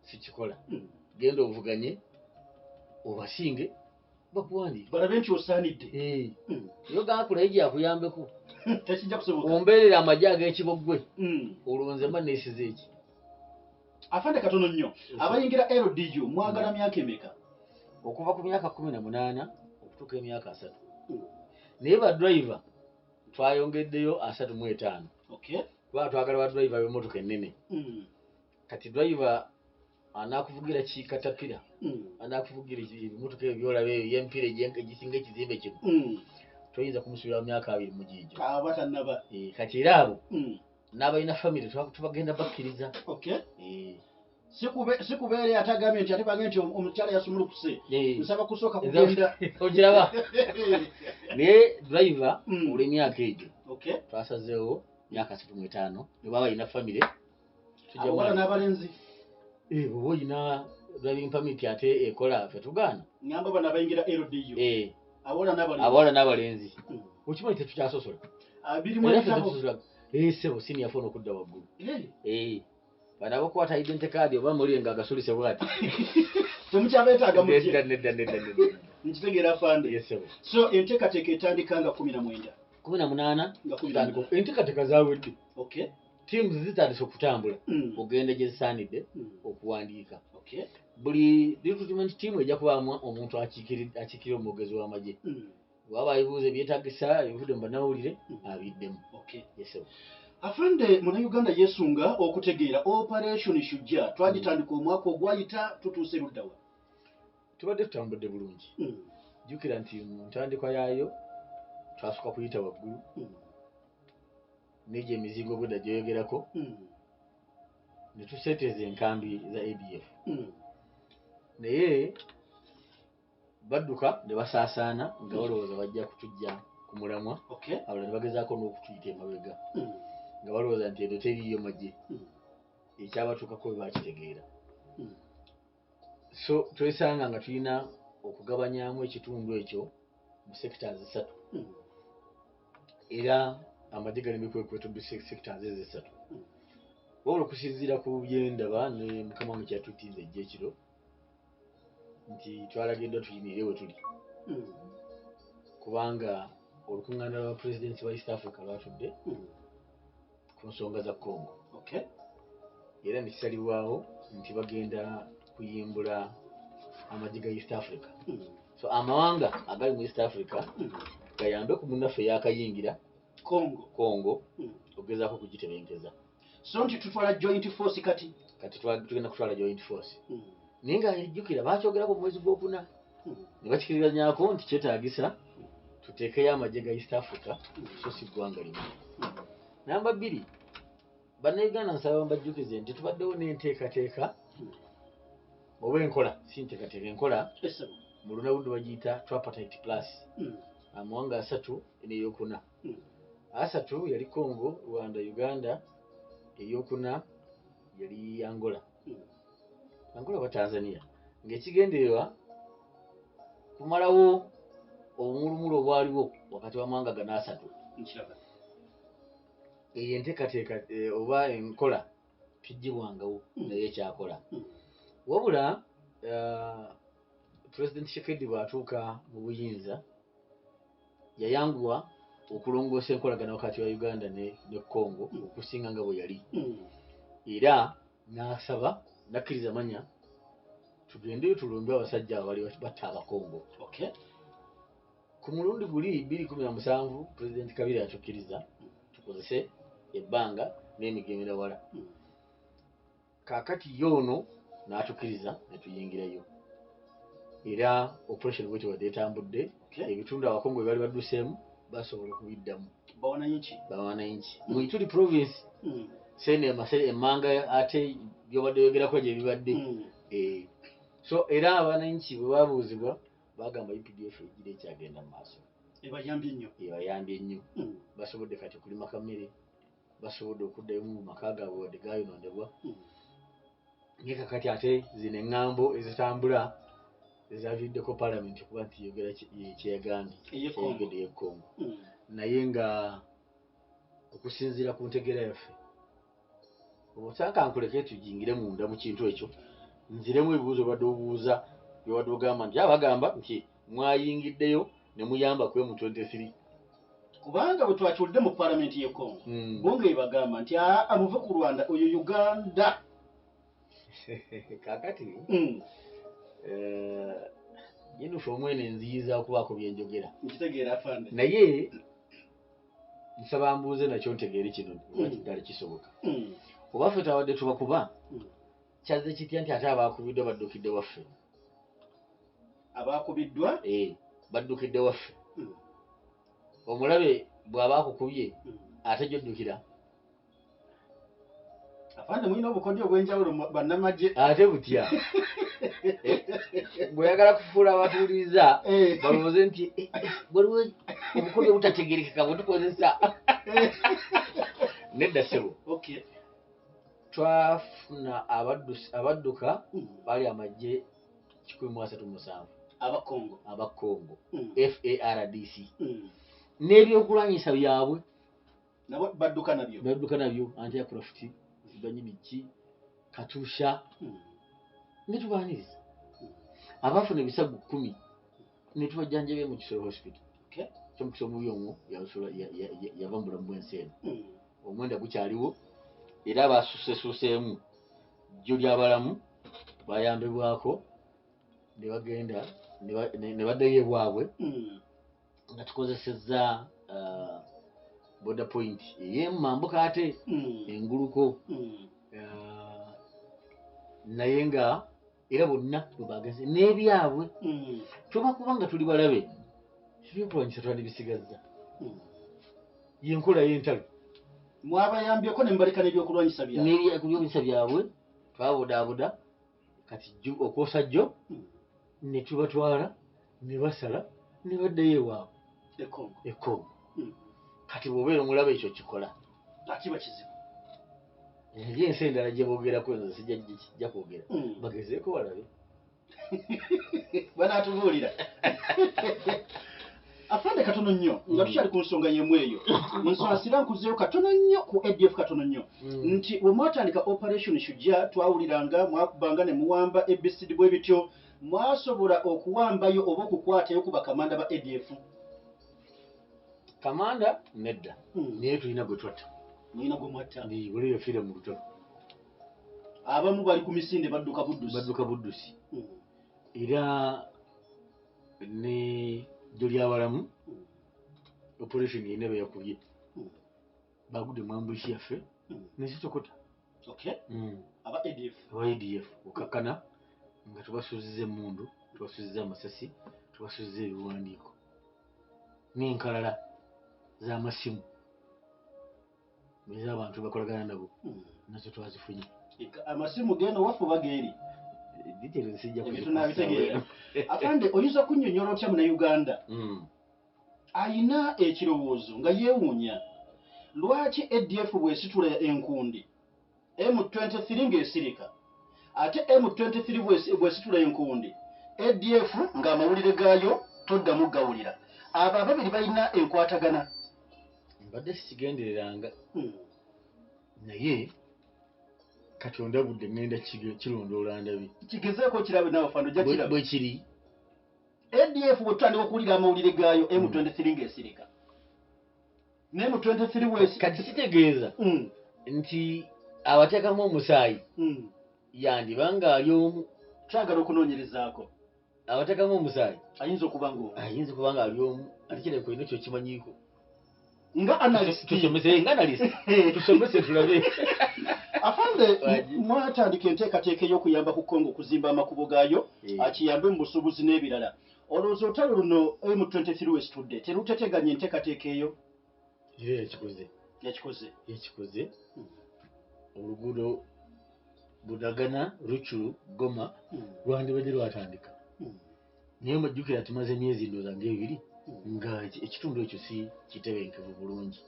Sikikola. Genda ovuganye, obasinge, bakuwandiike. Balabe nti osaanidde. Yo gakula egi akuyambeko. Tekijja kusoboka. Ombeerera amagye ag'ekiboggwe. Olwo nze mba neesize eki. Afande, katono nnyo, abayingira LDU mwagala myaka emeka? Okuva ku myaka 18 okutuuka emyaka 30. Naye ba driver twayongeddeyo 35. Kuba twagala ba driver b'emmotoka ennene. Kati driver anaakuvugira ki katapira, anaakuvugira ebimotoka ebyo byolaba ebyo eby'emipiira egisinga ekizimbe kino, toyinza kumusuubira mu myaka 20 mu giigyo. Aba tannaba. Kati era abo n'abalina famire tubagenda bakkiriza. Sikubeere ate agambye nti ate bagambye nti omukyala yasumulukuse, nsaba kusooka kugenda. Okiraba, naye driver olw'emyaka egyo twasazeewo myaka 35, ne baba balina famire tujja Abawala n'abalenzi? Bw'oba olina driving permit ate ekola, ffe tugaana. Ngamba bano abayingira LDU, abawala n'abalenzi. Abawala n'abalenzi. Okimanyi tetukyasosola. Birimu Era ffe ebitabo. tetusosola. Sebo, senior four okudda waggulu. Bano abakwata identity card oba muli nga agasulise bwati. Temukyabeetaaga mutye. Nedda, nedda, nedda, nedda. Nkitegeera, afande. Yes, sebo. So enteekateeka etandika nga 19? 18. Nga 18. Enteekateeka zawedde. Teams zitandise okutambula ogenda gye zisaanidde okuwandiika. Buli recruitment team ejja kubaamu omuntu akiikirira omwogezi w'amagye. Waba ebibuuzo ebyetagisa ebivudde mu bannamawulire, abiddemu. Yes, sebo. Afande, Munnayuganda yeesunga okutegeera Operation Shujja. Twagitandika omwaka ogwayita, tutuuse luddawa? Tubadde tutambudde bulungi. Jjukira nti mu ntandikwa yaayo twasooka kuyita waggulu n'egyo emizingo gwedda gyoyogerako, ne tuseeteeza enkambi za ADF. Naye badduka ne basaasaana nga balowooza bajja kutujja ku mulamwa. Abalala ne bagezaako n'okutuyita emabega nga balowooza nti eno teriiyo magye. Ekyabatuukako bwe bakitegeera. So twesanga nga tulina okugabanyaamu ekitundu ekyo mu sectors 3. Era amagye gali mikwekweto mu sectors ezo 3. Wabula okusinziira ku byendaba ne mukama wange kyeyatutinze ejjo ekiro nti twalagiddwa tuyimirire we tuli, kubanga olukuŋŋaana lwa pulezidenti wa East Africa lwatudde ku nsonga za Congo. Era ne kisalibwawo nti bagenda kuyimbula amagye ga East Africa. So amawanga agali mu East Africa gayambe ku munnaffe yakayingira Congo. Congo okugezaako okugitebenkeza. So nti tutwala joint force kati? Kati tugenda kutwala joint force. Naye nga jjukira bakyogerako mu mwezi gwokuna ne bakikirizanyako nti kyetaagisa tuteekeyo amagye ga East Africa, so si ggwanga limu. Namba 2, Bannayuganda nsaba mbajjukize nti tubaddewo n'enteekateeka oba enkola, si nteekateeka, enkola. Esebo. Mu lunawudde bagiyita tripartite plus. Amawanga asatu n'eyokuna. Asatu yali Congo, Rwanda, Uganda. Eyokuna yali Angola. Angola oba Tanzania, ng'ekigendererwa kumalawo obumulumulu obwaliwo wakati w'amawanga gano 3. Nkiraba. Eyo enteekateeka oba enkola tugibwangawo. Naye ekyakola. Wabula President Tshisekedi bw'atuuka mu buyinza yayanguwa okulongoosa enkolagana wakati wa Uganda ne Congo okusinga nga bwe yali. Era n'asaba nakkiriza manya tugendeyo tulumbe abasajja abo bali batta Abakongo. Ku mulundi guli 2017 Pulezidenti Kabila yatukkiriza tukozese ebbanga n'emigemera wala. Kaakati ye ono n'atukkiriza ne tuyingirayo, era operation bwetyo wadde etambudde. Ebitundu Abakongo bye bali badduseemu basobola okubiddamu. Bawananchi. Bawananchi mu Ituri province. Sene emmanga ate byobadde oyogerako gye bibadde. So era abananchi bwe babuuzibwa bagamba UPDF egira ekyagenda mu maaso. Ebayambye nnyo. Ebayambye nnyo. Basobodde kati okulima kamere, basobodde okuddayo mu maka gaabwe wadde gayonoonebwa. Naye kakati ate zino eŋŋambo ezitambula ezaviiriddeko Paalamenti okuba nti yogera kyeyagambye Ey'e Congo. Kyeyogedde ey'e Congo. Naye nga okusinziira ku ntegeera yaffe Osanga nkuleke tujingire munda mu kintu ekyo, nziremu ebibuuzo badde obuuza byewadde ogamba nti abagamba nti mwayingiddeyo ne muyamba ku M23. Kubanga bwe twakiwulidde mu paalamenti y'e Congo, bo nga ebagamba nti aa muve ku Rwanda, oyo Uganda. Kaakati Jennifer omwene nziyiza okubaako bye njogera. Nkitegeera afande. Naye nsaba mbuuze nakyo ntegeere kino lwaki ddala kisoboka. Oba ffe twabadde tubakuba, kyazze kitya nti ate abaakubiddwa baddukidde waffe? Abaakubiddwa? Baddukidde waffe. Omulabe bw'aba akukubye ate gy'oddukira. Afande mulina obukodyo obw'enjawulo bannamagye. Ate butya? Bw'oyagala kufuula abatuwuliriza balowooze nti waliwo obukodyo obutategeerekeka bwe tukozesa. Nedda ssebo. Twafuna abadduka baali amagye 137. Abakongo. Abakongo. FARDC. N'ebyokulwanyisa byabwe. Nabo badduka nabyo. Badduka nabyo, anti-aircraft, zibanyi biki, katusha. Ne tubaaniriza. Abaafuna ebisago 10 ne tubajjanjabya mu Kisoro Hospital. Kyomukisa omubi omwo yava mu bulamu bw'ensi eno. Omwenda gukyaliwo era abasuusesuuseemu jjo ly'abalamu bayambibwako ne bagenda ne baddayo ewaabwe nga tukozesezza border point ey'emu mambuka ate enguluko, naye nga era bonna bwe bagenze n'ebyabwe. Tuba kubanga tuli balabe, ebyokulwanyisa twandibisigazza. Y'enkola y'entalo. Mwabayambyeko ne mubaleka n'ebyokulwanyisa byabwe. N'ebyokulwanyisa byabwe twabudaabuda kati okwosa jjo ne tubatwala ne basala ne baddayo ewaabwe e Congo. Kati bw'obeera omulaba ekyo kikola. Kiba kizibu. Eri ensi endala gye boogerako nze sijja kwogera. Bagezeeko balabe. Banaatubuulira. Afande katono nnyo nga tukyali ku nsonga y'emu eyo. Nsaasira nkuzeeyo katono nnyo ku ADF katono nnyo. Nti bwe mwatandika Operation Shujaa twawuliranga mwakubanga ne muwamba ABCD bwe bityo, mwasobola okuwambayo oba okukwatayo ku bakamanda ba ADF? Kamanda nedda. Naye tulina gwe twatta. Mulina gwe mwatta? Buli yafiira mu lutalo. Abamu bali ku misinde badduka buddusi. Badduka buddusi. Era ne jjo ly'abalamu operation yina be yakubye. Bagudde mu ambush yaffe ne zitokota. Aba ADF. Aba ADF okakkana nga tubasuuziza emmundu, tubasuuziza amasasi, tubasuuziza ebiwandiiko n'enkalala z'amasimu ez'abantu bakolagana nabo nazo twazifunye. Amasimu geno waffe oba geeri? Details sijja Ebyo tunabitegeera. Afande oyinza kunnyonnyola otya Munnayuganda ayina ekirowoozo nga yeewuunya lwaki ADF bw'esitula enkundi M23 ng'esirika, ate M23 bw'esitula enkundi ADF ng'amawulire gaayo toddamu gawulira? Abo ababiri balina enkwatagana. Mbadde sikigendereranga, naye Katonda budde ŋŋenda kirondoola ndabe. Kigezeeko kirabe naawe Afande, ojja kiraba. Bwe kiri. ADF bwe tutandika okuwulira amawulire gaayo M23 ng'esirika. Ne M23 bw'esi- Kati kitegeeza nti abateekamu omusaayi yandiba ng'ali omu. Twagala okunoonyerezaako. Abateekamu omusaayi ayinza okuba ng'omu. Ayinza okuba ng'ali omu. Ate kirabika olina ky'okimanyiiko. Nga analyst. Tusomese nga analyst. Tusomese tulabe. Afande, mwatandika enteekateeka ey'okuyamba ku Congo okuzimba amakubo gaayo, akiyambe mu busuubuzi n'ebirala. Olowooza olutalo luno M23 wesitudde teruteteganya enteekateeka eyo? Era yakikoze. Yakikoze. Yakikoze. Oluguudo Bunagana, Rutshuru, Goma lwandibadde lwatandika. Naye mujjukira tumaze emyezi ndowooza ng'ebiri nga ekitundu ekyo si kitebenkevu bulungi.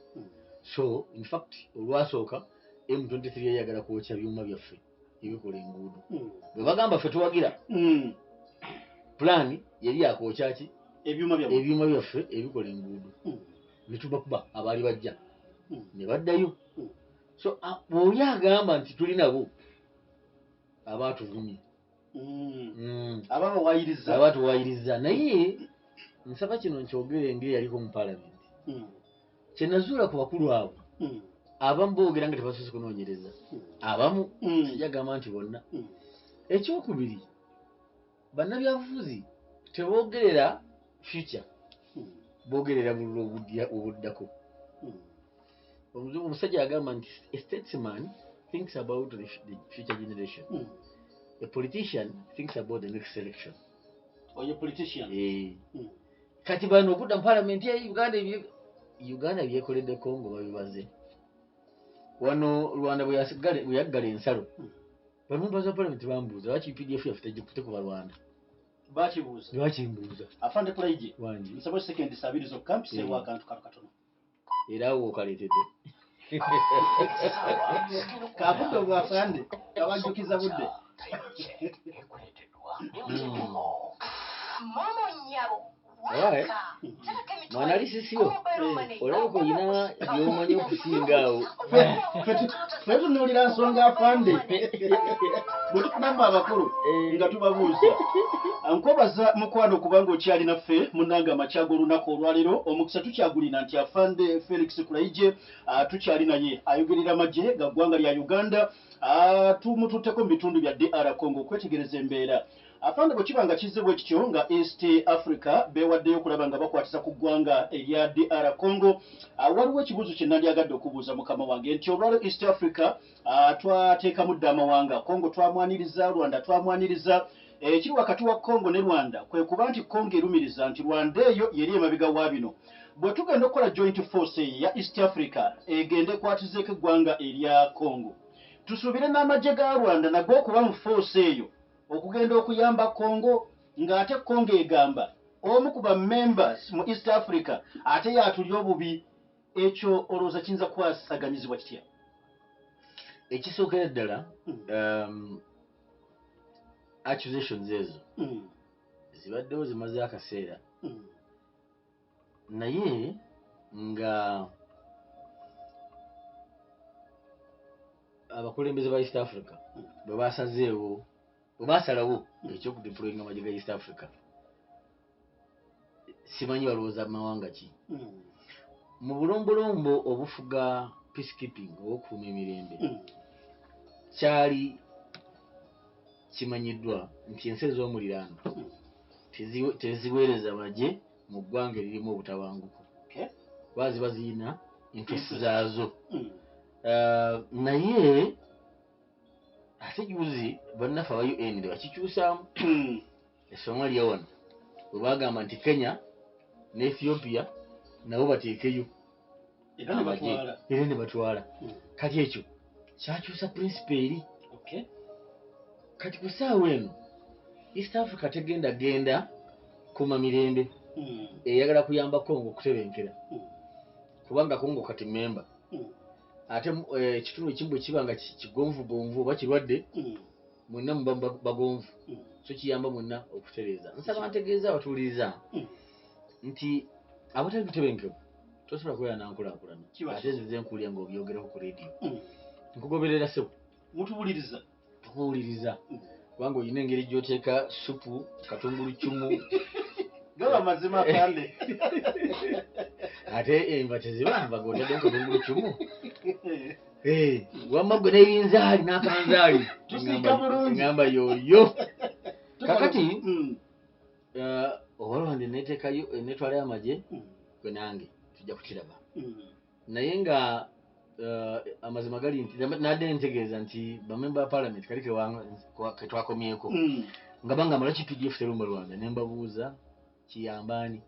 So in fact olwasooka M23 yayagala kwokya byuma byaffe ebikola enguudo. Bwe bagamba ffe tuwagira, pulaani yali yakwokya ki? Ebyuma byaffe. Ebyuma byaffe ebikola enguudo. Ne tubakuba abaali bajja. Ne baddayo. So bw'oli agamba nti tuli nabo, aba atuvumye. Aba bawayiriza. Aba atuwayiriza. Naye nsaba kino nkyogere ng'eyaliko mu paalamenti. Kye nazuula ku bakulu abo, abamu boogera nga tebasoose kunoonyereza, abamu, sijagamba nti bonna. Ekyokubiri, bannabyabufuzi teboogerera future, boogerera bululu obuddako. Omusajja agamba nti a statesman thinks about the future generation, a politician thinks about the next election. Oyo politician. Eh. Kati bano okudda mu parliament ya Uganda, Uganda byekoledde Congo babibaze. Wano Rwanda bwe yaggala ensalo, bamemba za parliament bambuuza lwaki UPDF yaffe tekuba Rwanda. Bakibuuza? Lwakimbuuza. Afande Kulaije. Wangi. Nsaba sekendi 70 zokka, mpiseewo akantu kano katono. Era awo okaleetedde. Kabudde obwafande kabajjukiza budde. Alright. Mwanalisi sio olabika olina by'omanyi okusinga awo. Ffe tunuulira nsonga, afande, bwe tufunamu abakulu nga tubabuuza. Nkwebaza, mukwano, kubanga okyali naffe munnange amakya g'olunaku olwaleero. Omukisa tukyagulina nti afande Felix Kulaije tukyali naye, ayogerera amagye ga ggwanga lya Uganda. Tumututteko mu bitundu bya DR Congo okwetegereza embeera. Afande, bwe kiba nga kizze bwe kityo nga East Africa beewaddeyo okulaba nga bakwatisa ku ggwanga erya DR Congo, waliwo ekibuuzo kye nandyagadde okubuuza mukama wange nti olwaliro East Africa twateekamu dda amawanga. Congo twamwaniriza, Rwanda twamwaniriza. Ekiri wakati wa Congo ne Rwanda kwe kuba nti Congo erumiriza nti Rwanda eyo yeri emabega wa bino. Bwe tugenda okukola joint force eyo eya East Africa egende ekwatizeeko eggwanga erya Congo, tusuubire n'amagye ga Rwanda nago okuba mu force eyo okugenda okuyamba Congo, ng'ate Congo egamba omu ku ba members mu East Africa ate yatuli obubi? Ekyo olowooza kiyinza kukwasaganyizibwa kitya? Ekisookera ddala, accusations ezo zibaddewo, zimaze akaseera, naye nga abakulembeze ba East Africa bwe basazeewo, bwe basalawo ekyokudeployinga amagye ga East Africa, simanyi balowooza mawanga ki. Mu bulombolombo obufuga peacekeeping oba okukuuma emirembe, kyali kimanyiddwa nti ensi ez'omuliraano teziweereza magye mu ggwanga eririmu obutabanguko, kuba ziba ziyina interest zaazo. Naye ate juzi bannaffe aba UN ne bakikyusaamu. E Somalia wano bwe bagamba nti Kenya ne Ethiopia nabo bateekeyo era ne amagye, batwala. Era ne batwala. Kati ekyo kyakyusa principle eri. Kati ku ssaawa eno East Africa tegenda genda kuma mirembe, eyagala kuyamba Congo okutebenkera, kubanga Congo kati memba. Ate ekitundu ekimu bwe kiba nga kigonvugonvu oba kirwadde, mwenna muba bagonvu, so kiyamba mwenna okutereeza. Nsaba ntegeeza abatuwuliriza nti abatali butebenkevu tosobola kubeera nankulaakulana. Kiba Ate nzize nkuwulira ng'obyogerako ku rediyo, nkugoberera, ssebo. Mutuwuliriza. Tukuwuliriza, kubanga olina engeri gy'oteeka supu katungulu cumu. Gaba mazima, afande. Ate enva teziba nva ng'otaddemu katungulu cumu. Eh, wamma gwe n'ebinzaali n'akanzaali. Tusiika bulungi. Ngamba yoyo kakati. Oba Rwanda neteekayo, netwalayo amagye, gwe nange tujja kukiraba. Naye nga amazima gali nti nadde ntegeeza nti bamemba ba parliament kali ketwakomyeko nga bangamba lwaki UPDF terumba Rwanda, ne mbabuuza kiyambaani?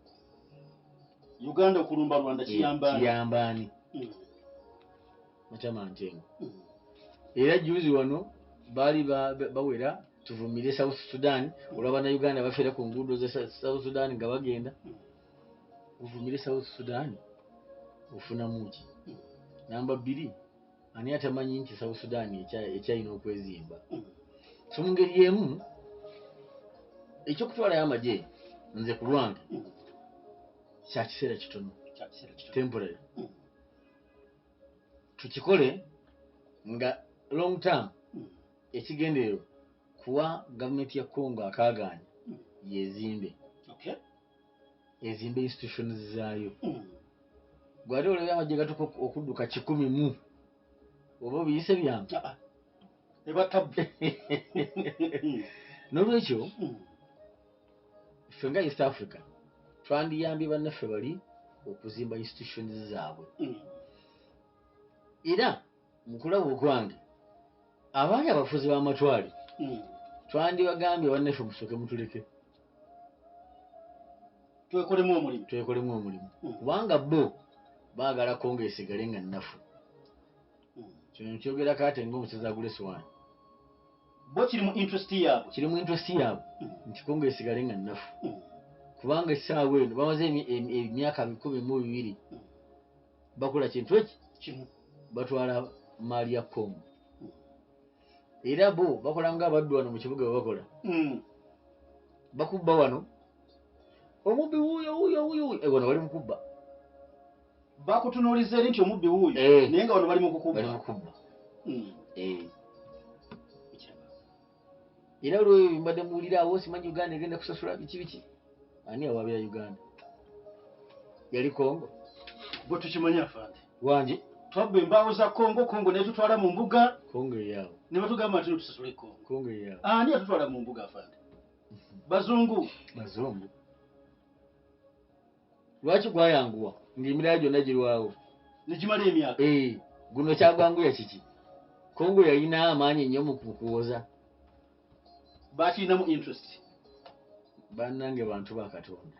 Uganda okulumba Rwanda kiyambaani? Kiyambaani? Matama ntengo. Era juzi wano baali bawera tuvumire South Sudan olw'abannayuganda bafiira ku nguudo za South Sudan nga bagenda. Uvumire South Sudan ofunamu ki? Namba 2, ani atamanyi nti South Sudan ekyalina okwezimba? So mu ngeri emu ekyokutwalayo amagye, nze ku lwange, kya kiseera kitono. Kya kiseera kitono. Temporary. Tukikole. Nga long term ekigendererwa kuwa gavumenti ya Congo akaagaanya yezimbe ezimbe institutions zaayo. Gwate olabye amagye gatuuka okudduka 100 mu oba obiyise byangu. Ah, ah. Eba tabu. N'olwekyo ffe nga East Africa twandiyambye bannaffe bali okuzimba institutions zaabwe. Era mu kulaba okwange abaali abafuzi b'amatwale twandibagambye, bannaffe musooke mutuleke twekolemu omulimu. Twekolemu omulimu, kubanga bo baagala Kongo esigale nga nnafu. Kino nkyogerako ate ng'omusezi agula essowaani. Bo kiri mu interest yaabwe. Kiri mu interest yaabwe nti Kongo esigale nga nnafu, kubanga essaawa eno bamaze emyaka 12 bakola kintu eki kimu. Batwala maali ya Kongo, era bo bakola nga abaddu wano mu kibuga bwe bakola. Bakubba wano, omubbi wuuyo, wuuyo, wuuyo, wuuyo. Eh, wano bali mukubba. Bakutunuuliza eri nti omubbi wuuyo, naye nga wano bali mu kukubba. Bali mukubba. Era olweyo mbadde muwulira awo, simanyi Uganda egenda kusasula biki biki. Ani awaabira Uganda? Yali Kongo. Bwe tukimanyi, afande. Wangi. Twabba embaawo za Kongo, Kongo netutwala mu mbuga. Kongo eyaawo. Ne batugamba nti tusasule Kongo. Kongo eyaawo. Ani yatutwala mu mbuga, afande? Bazungu. Bazungu. Lwaki gwayanguwa ng'emirala gyonna girwawo? Negimala emyaka. Eh, guno kyagwanguya kiki? Kongo yalina amaanyi ennyo mu kuwoza. Bakirinamu interest. Bannange, bantu ba Katonda,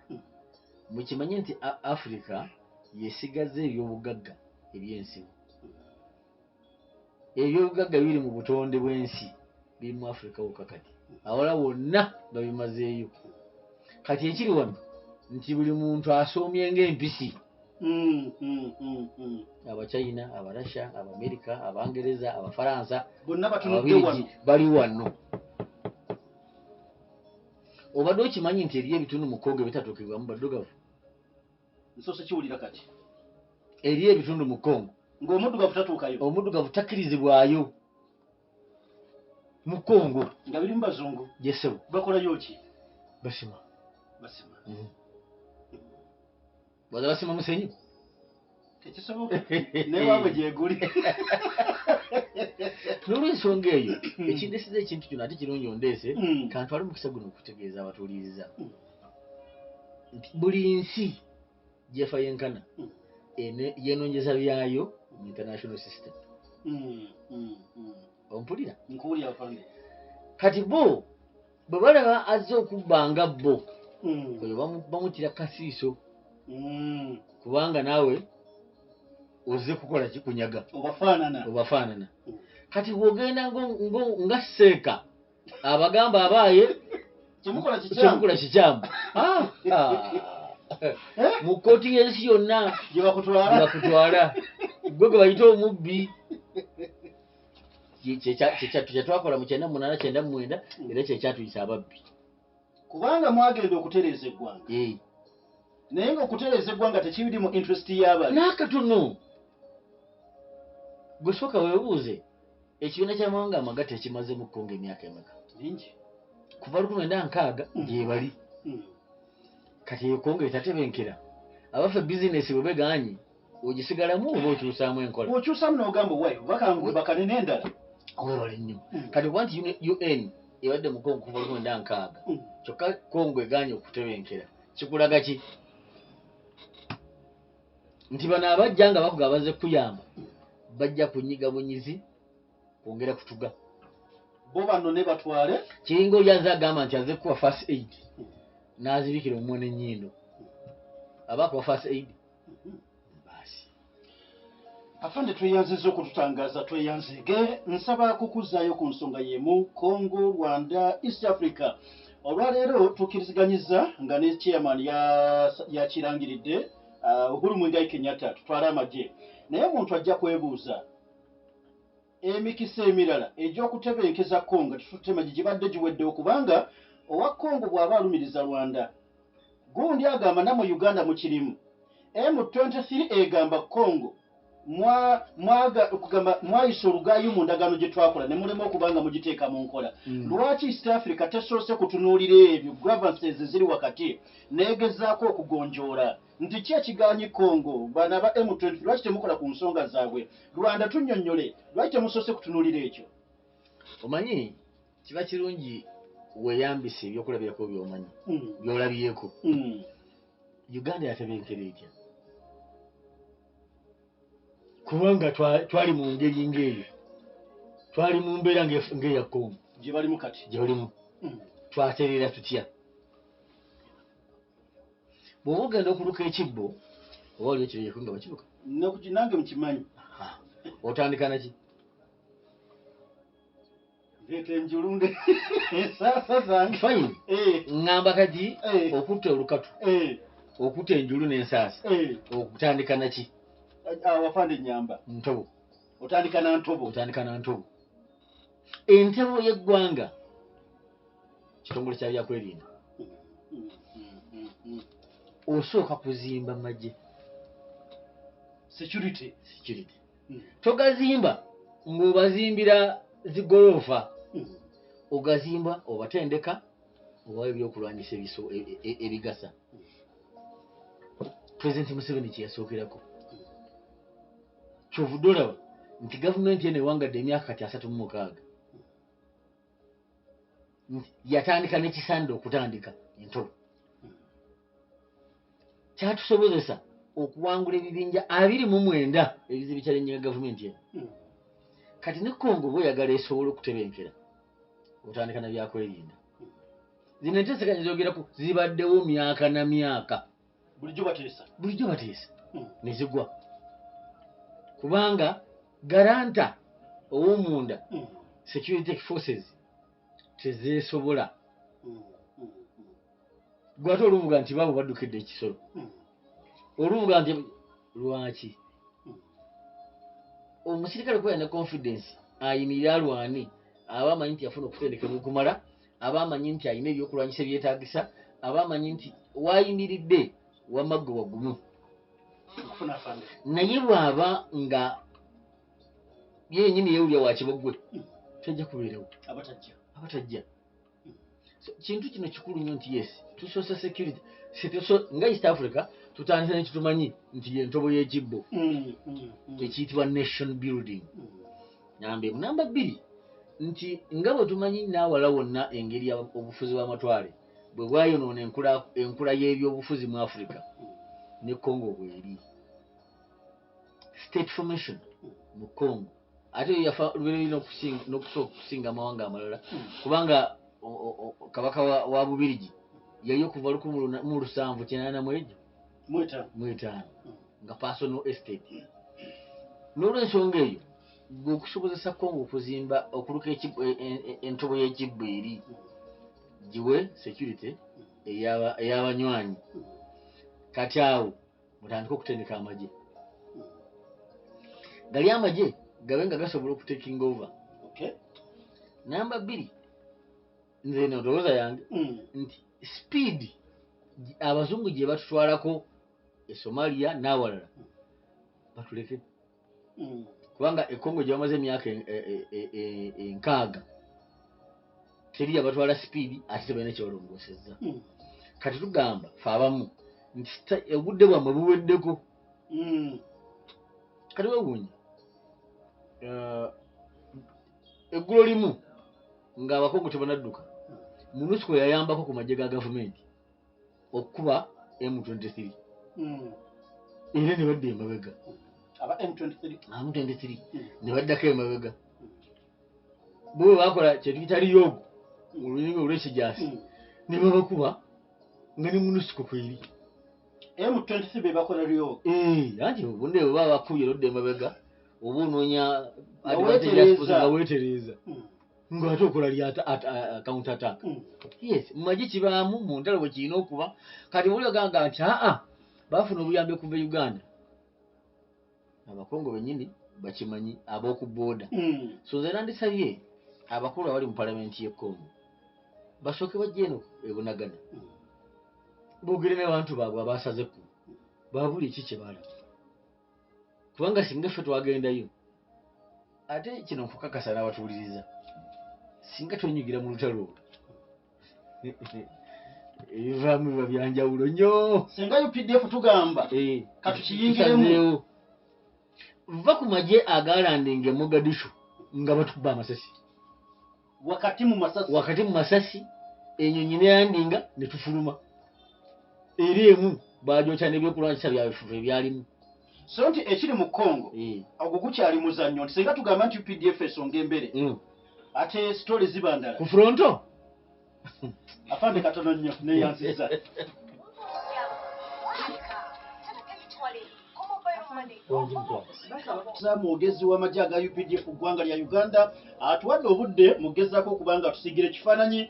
mukimanye nti Africa yesigaza ebyobugagga ebyensibo. Ebyobugagga biri mu butonde bw'ensi biri mu Africa wokka. Kati awala wonna babimazeeyo. Kati ekiri wano nti buli muntu asoomye ng'empisi. Abachina, Abarasha, Abamerika, Abangereza, Abafaransa, bonna batunudde Ababirigi wano. Bali wano. Obadde okimanyi nti eriyo ebitundu mu Kongo ebitatuukibwamu baddugavu? Nsoose kiwulira kati. Eriyo ebitundu mu Kongo ng'omuddugavu tatuukayo. Omuddugavu takkirizibwayo mu Kongo. Nga birimu bazungu. Yesebo. Bakolayo ki? Basima. Basima. Baza basima musenyu. Tekisoboka, newaabwe gyeguli. N'olwensonga eyo ekindesiza ekintu kino, ate kirungi ondeese, kantwale omukisa guno okutegeeza abatuuliriza nti buli nsi gyefa yenkana yenonyeza byayo mu international system. Ompulira? Nkuwulira, afande. Kati bo bwe balaba azze okubba nga bo, oyo bamutira kasiiso, kubanga naawe ozze kukola kikunyaga. Obafaanana. Obafaanana. Kati bw'ogenda nga seeka abagamba abaaye kyemukola kikyamu. Kyemukola kikyamu. Ah, ah. Eh? Mu kkooti y'ensi yonna gye bakutwala. Bakutwala gwe gwe bayita omubbi. Kyetwakola mu 98, 99, era kyekyatuyisa ababbi. Kubanga mwagenda okutereeza eggwanga, naye ng'okutereeza eggwanga tekibiri mu interest y'abali. N'akatono. Gwe sooka weebuuze, ekibiina ky'amawanga amagatte ekimaze mu Kongo emyaka emeka? Mingi. Kuva 1960 gye bali. Kati eyo Kongo etatebenkera, abaffe bizinesi bwe begaanyi ogisigalamu oba okyusaamu enkola? Okyusamu n'ogamba wayo bakane n'endala. Webale nnyo. Kati okuba nti UN ebadde mu Kongo kuva 1960, kyokka Kongo egaanye okutebenkera, kikulaga ki? Nti bano abajja nga bakuga bazze kuyamba, bajja kunyiga bunyizi kwongera kutuga. Bo bano ne batwale. Kiringa oli azze agamba nti azze kuwa first aid, n'azibikira omumwa n'ennyindo, aba akuwa first aid baasi. Afande, tweyanziza okututangaza, tweyanzige. Nsaba kukuzaayo ku nsonga y'emu, Congo, Rwanda, East Africa. Olwaleero tukkiriziganyiza nga ne chairman yakirangiridde, Uhuru Muigai Kenyatta, tutwale amagye. Naye omuntu ajja kwebuuza, emikisa emirala egy'okutebenkeza Congo tetutema gibadde giweddewo? Kubanga owa Congo bw'aba alumiriza Rwanda, gundi agamba nammwe Uganda mukirimu, M23 egamba Congo. Mwaga okugamba mwayisa olugaayu mu ndagaano gye twakola ne mulema okuba nga mugiteeka mu nkola. Lwaki East Africa tesoose kutunuulira ebyo, grievances eziri wakati, neegezaako okugonjoola nti ki ekigaanyi Congo, bano aba M23 lwaki temukola ku nsonga zaabwe? Rwanda, tunnyonnyole lwaki temusoose kutunuulira ekyo? Omanyi, kiba kirungi weeyambise ebyokulabirako by'omanyi, by'olabyeko. Uganda yatebenkera etya? Kubanga twali mu ngeri ng'eyo, twali mu mbeera ng'eya Congo gye balimu kati. Gye balimu. Twatereera tutya? Bw'oba ogenda okuluka ekibbo, oba oli ekireyeko nga bakiruka. Nange mukimanyi. Otandika naki? Ndeeta enjulu, ensaasa zange. Fine. Ŋŋamba kati okutta olukatu, okutta enjulu n'ensaasa, okutandika naki? Awafande, nyamba. Ntobo. Otandika na ntobo. Otandika na ntobo. Entebo y'eggwanga kitongole kya byakwerinda. Osooka kuzimba magye. Security. Security. Togazimba ng'obazimbira zigoloofa. Ogazimba obatendeka, obawa ebyokulwanyisa ebigasa. Pulezidenti Museveni kyeyasookerako, kyovudde olaba nti gavumenti eno ewangadde emyaka kati 36, nti yatandika n'ekisanda okutandika entobo, kyatusobozesa okuwangula ebibinja 29 ebizibu kyalennyinga gavumenti eno. Kati ne Congo bweyagala esobola okutebenkera, otandika na byakwerinda. Zino enteeseganya zogerako zibaddewo myaka na myaka. Bulijjo bateesa. Bulijjo bateesa ne zigwa, kubanga guarantor ow'omunda, security forces tezeesobola. Gwe ate oluvuga nti baabo baddukidde ekisolo, oluvuga nti lwaki omusirikale kubeera ne confidence ayimirire alwane, aba amanyi nti yafuna okutendekebwa okumala, aba amanyi nti alina ebyokulwanyisa ebyetaagisa, aba amanyi nti wayimiridde wamaggo wagumu. Okufuna, afande. Naye bw'aba nga ye yennyini yeewulira wa kibogwe, tajja kubeerawo. Abatajja. Abatajja. So, kintu kino kikulu nnyo nti yes, tusoose security. Nga East Africa tutandise nekitumanyi nti yentobo y'ekibbo ekiyitibwa nation building. Namba emu. Namba bbiri, nti nga bwe tumanyi n'awala wonna engeri obufuzi bw'amatwale bwe bwayonoona enkula y'ebyobufuzi mu Africa, ne Congo bweri state formation mu Congo ate yo yafa lubereberye n'okusooka okusinga amawanga amalala, kubanga kabaka wa Bubirigi yali okuva 1780 mu egyo 5. Mu etaano, nga personal estate. N'olwensonga eyo, gwe okusobozesa Congo okuzimba okuluka entobo y'ekibbo eri giwe security ey'abanywanyi, kati awo mutandike okutendeka amagye. Gali amagye gabe nga gasobola okutaking over. Namba bbiri, nze eno ndowooza yange, nti speed abazungu gye batutwalako e Somalia n'awalala batuleke, kubanga ekongo gye bamaze emyaka 60 teri abatwala speed, ate tebalina kyebalongoosezza. Kati tugamba fe abamu nti obudde bwammwe buweddeko. Kati wewuunya, eggulo limu ng'abakongo tebanadduka, MONUSCO yayambako ku magye ga gavumenti okukuba M23, era ne badda emabega. Aba M23. M23 ne baddako emabega. Bo bwe bakola kyetuyita riyogo mu lulimi olw'ekijaasi, ne babakuba nga ne MONUSCO kweri. M23 be bakola ryo? Anti obunde bwe baba bakubye olodda emabega, oba onoonya Nga advantage weetereeza. ya, nga weetereeza, ng'ate okola lya counter attack. Yes, mu magye kibaamu, mu ntalo bwe kirina okuba. Kati buli ogamba nti aa baafuna obuyambi okuva e Uganda, Abakongo bennyini bakimanyi ab'oku border. So nze nandisabye abakulu abali mu palamenti y'e Congo basooke bajje eno ebunagana, boogere n'abantu baabwe abasaze ekkubo, baabuli eki kye baalaba. Kubanga singa ffe twagendayo, ate kino nkukakasa n'abatuwuliriza, singa twenyigira mu lutalo olwo, ebivaamu biba byanjawulo nnyo. Singa UPDF tugamba katukiyingiremu. Tusazeewo. Va ku magye agalandinga e Mogadishu nga batukuba amasasi wakati mu masasi, wakati mu masasi, enyonyi nelandinga ne tufuluma, era emu bagyokya n'ebyokulwanyisa byabwe ebyalimu. So nti ekiri mu Congo ogwo gukyali muzannyo, nti singa tugamba nti UPDF esonga embere, ate story ziba ndala ku fronto. Afande, katono nnyo, neyanziza. Za mwogezi w'amagye aga UPDF ku ggwanga lya Uganda atuwadde obudde mugezaako okuba nga tusigira ekifaananyi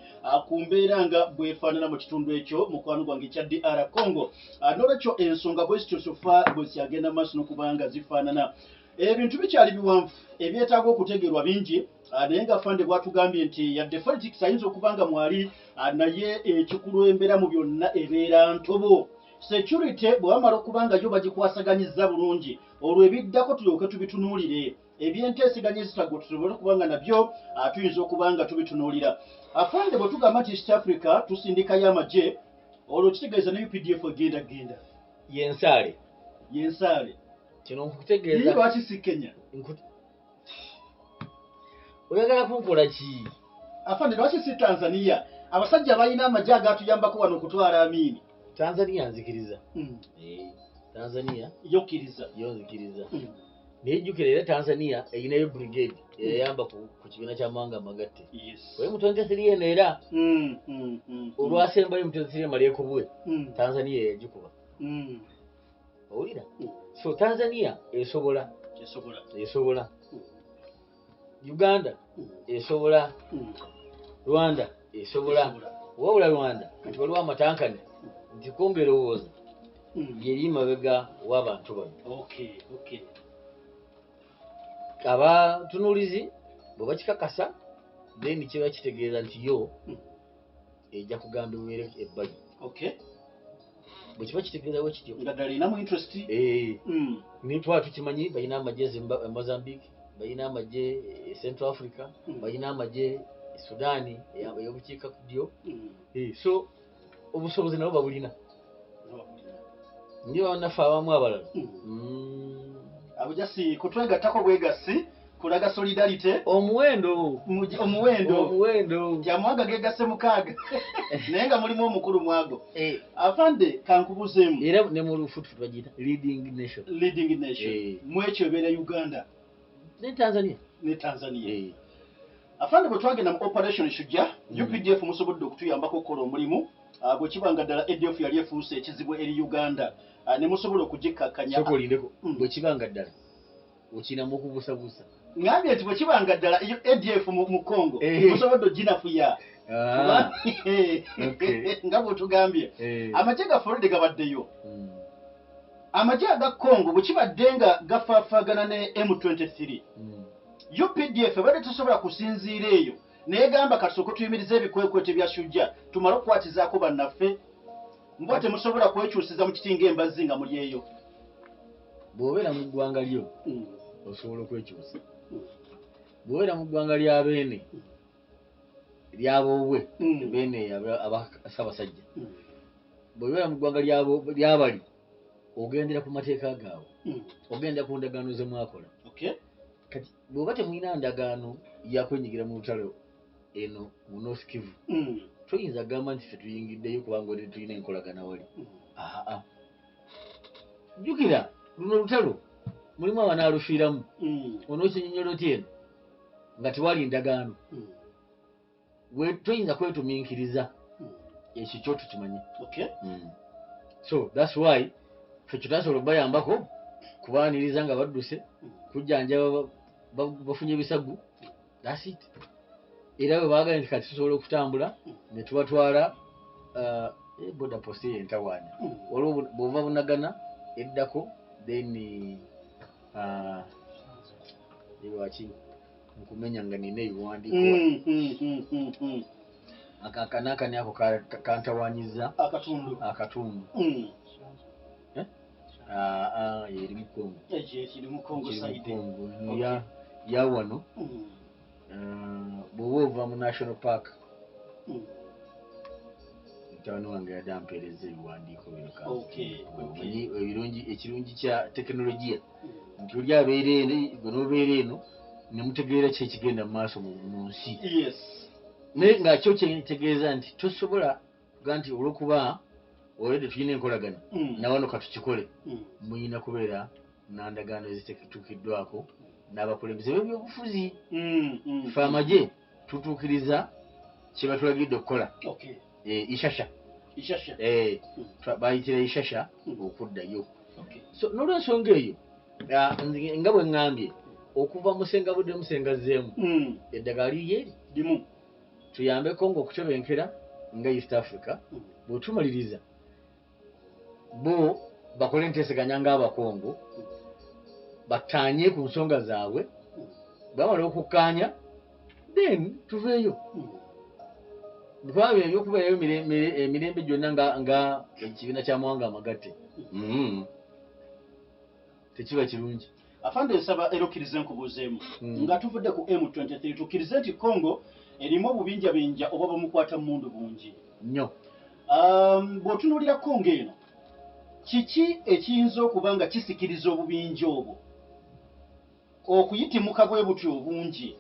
ku mbeera nga bwefaanana mu kitundu ekyo, mukwano gwange, ekya DR Congo. N'olwekyo ensonga bwe zityo so far bwe zyagenda maaso n'okuba nga zifaanana, ebintu bikyali biwanvu ebyetaaga okutegeerwa bingi, naye nga afande bwatugambye nti yadde politics ayinza okuba nga mwali, naye ekikulembera mu byonna ebeera ntobo security. Bwe bamala okuba nga yo bagikwasaganyiza bulungi, olwo ebiddako tulyoke tubitunuulire, ebyenteeseganya ezitagwa tusobole okuba nga nabyo tuyinza okuba nga tubitunuulira. Afande, bwe tugamba nti East Africa tusindikayo amagye, olwo kitegeeza ne UPDF egenda genda? Yensaale. Yensaale. Kino nkutegeeza. Lwaki si Kenya? Oyagala kunkola ki? Afande, lwaki si Tanzania? Abasajja balina amagye agatuyambako wano okutwala Amiini. Tanzania nzikiriza. Tanzania yokkiriza? Yo nzikiriza, naye jjukira era Tanzania erinayo brigade eyayamba ku kibiina ky'amawanga amagatte oye mu 23 eno, era olwasembayo mu 23 emala ekubwe, Tanzania yagikuba. Owulira? So Tanzania esobola. Esobola. Esobola. Uganda esobola. Rwanda esobola. Wabula Rwanda kati waliwo amatankane nti Kongo erowooza yeri mabega w'abantu bano. Abatunuulizi bwe bakikakasa, then kiba kitegeeza nti yo ejja kugamba ebeere ebbali. Bwe kiba kitegeeza bwe kityo. Nga ddala erinamu interest. Naye twala tukimanyi balina amagye e Mozambique, balina amagye e Central Africa, balina amagye e Sudaani ey'obukiika ddyo. So obusobozi nabo babulina, ndi bannaffe abamu abalala. Abo just kutwegattako bwegassi kulaga solidarity. Omuwendo. Omuwendo. Omuwendo. Nti amawanga gegasse 6, naye nga mulimu omukulu mwago. Afande, kankubuzeemu. Era ne mu lufutufutu bagiyita leading nation. Leading nation. Mwekyo ebeera Uganda. Ne Tanzania. Ne Tanzania. Afande, bwe twagenda mu Operation Shujja, UPDF musobodde okutuyambako okukola omulimu. Bwe kiba nga ddala ADF yali efuuse ekizibu eri Uganda, ne musobola okugikkakkanya. Sooka olindeko. Bwe kiba nga ddala okirinamu okubuusabuusa. Ngambye nti bwe kiba nga ddala iyo ADF mu Congo musobodde oginafuya. Nga bw'otugambye, amagye gaffe olwedde gabaddeyo. Amagye aga Congo bwe kibadde nga gafaafaagana ne M23, UPDF ebadde tesobola kusinziira eyo neyegamba katusooke tuyimirize ebikwekweto bya Shujja, tumale okukwatizaako bannaffe? Mbwa temusobola kwekyusiza mu kiti ng'embazzi nga muli eyo? Bw'obeera mu ggwanga lyo osobola okwekyusa. Bw'obeera mu ggwanga lya beene, lyaboobwe, beene aba Ssaabasajja, bw'obeera mu ggwanga lyabali, ogendera ku mateeka gaabwe, ogendera ku ndagaano ze mwakola. Kati bw'oba temulina ndagaano yakwenyigira mu lutalo eno mu North Kivu, toyinza kugamba nti ffe tuyingiddeyo kubanga oli tulina enkolagana wali. Aa, jjukira luno olutalo mulimu abanaalufiiramu. Onookinyonnyola otya eno nga tewali ndagaano? Toyinza kwetumiikiriza. Ekyo kyo tukimanyi. So that's why ffe kyetasobola okubayambako kubaaniriza nga badduse, kujjanjaba bafunye ebisagu. That's it. Era bwe baagala nti kati tusobola okutambula ne tubatwala, border post eyo entawaanya. Waliwo bw'ova Bunagana eddako, then lwaki nkumenya nga nina ebiwandiiko? N'akani ako kantawaanyiza. Akatundu. Akatundu. Eh? Ah, ah, eri mu Congo. Ekyo ekiri mu Congo. Kiri mu Side. Congo. Ya wano, bw'oba ova mu national park, mutabani wange yadde ampeereza ebiwandiiko bino. Omanyi ebirungi, ekirungi kya tekinologiya nti oli abeera eno, gwe n'obeera eno, ne mutegeera ki ekigenda mu maaso mu nsi. Naye nga kyo kyetegeeza nti tosobola kuga nti olwokuba olwedde tulina enkolagana nawano katukikole. Muyina kubeera nandagaano ezitetuukiddwako n'abakulembeze b'ebyobufuzi. Fe amagye tutuukiriza kye batulagidde okukola. Ishasha. Ishasha. Bayitira Ishasha okuddayo. So n'olwensonga eyo, nga bwe ŋŋambye, okuva musenga budde musenga zzeemu, eddagala liri eri limu. Tuyambeko ng'okutebenkera nga East Africa. Bwe tumaliriza, bo bakole enteeseganya ng'Abakongo, battaanye ku nsonga zaabwe. Bamala okukkaanya, then tuveeyo. Kubanga ebyokubeerayo emirembe gyonna nga ekibiina ky'amawanga amagatte, tekiba kirungi. Afande, nsaba era okkirize nkubuuzeemu. Nga tuvudde ku M23, tukkirize nti Congo erimu obubinjabinja oba bamukwata mundu bungi. Nnyo. Bw'otunuulira Congo eno, kiki ekiyinza okuba nga kisikiriza obubinja obwo okuyitimuka bwe butyo obungi,